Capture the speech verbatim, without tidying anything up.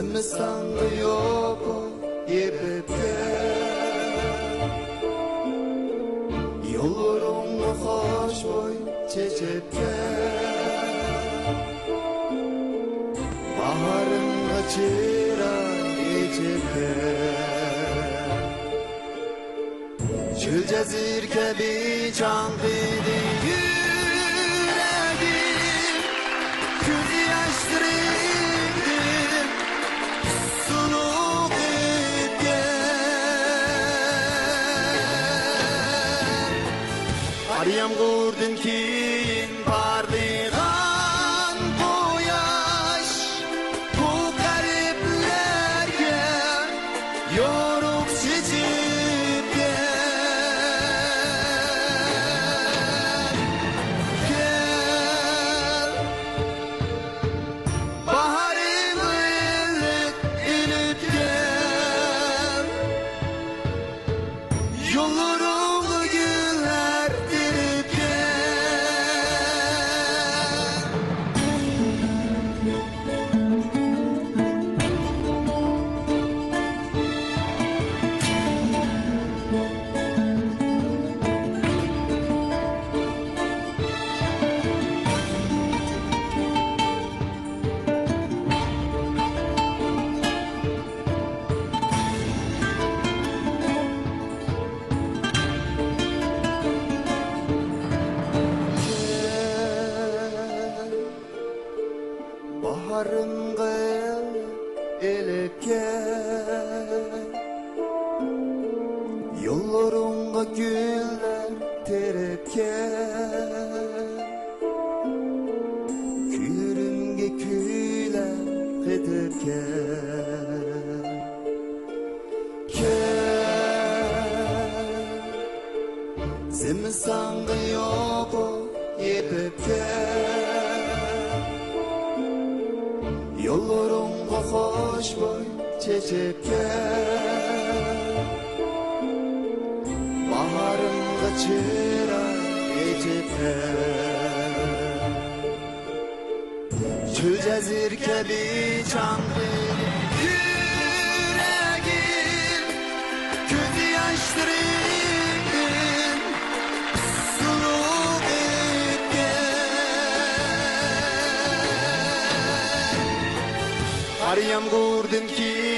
زىمىستانغا يوپۇر يېپىپ كەل، يوللىرىڭغا خۇشبۇي چېچىپ كەل، باھارىڭغا چىراي ئېچىپ كەل. چۆل جەزىرە كەبى چاڭقىدى يۈرەكىم، كۆز ياشلىرىڭدىن سۇلۇق ئۆتكەن. قار يامغۇردىن كېيىن پارلىغان قۇياش، بۇ قەلبلەرگە يورۇق چېچىپ كەل. كەل، باھارىڭنى ئېلىپ كەل. يوللىرىڭغا گۈللەر تېرىپ كەل. باھارىڭغا ئېلىپ كەل، يوللىرىڭغا گۈللەر تېرىپ كەل، كۆيلىرىمگە كۈيلەر قېتىپ كەل. كەل، زىمىستانغا يوپۇر يېپىپ كەل، يوللىرىڭغا خۇشبۇي چېچىپ كەل، باھارىڭغا چىراي ئېچىپ كەل. چۆل جەزىرە كەبى چاڭقىدى يۈرەكىم، كۆز ياشلىرىڭدىن سۇلۇق ئۆتكەن. قار يامغۇردىن كېيىن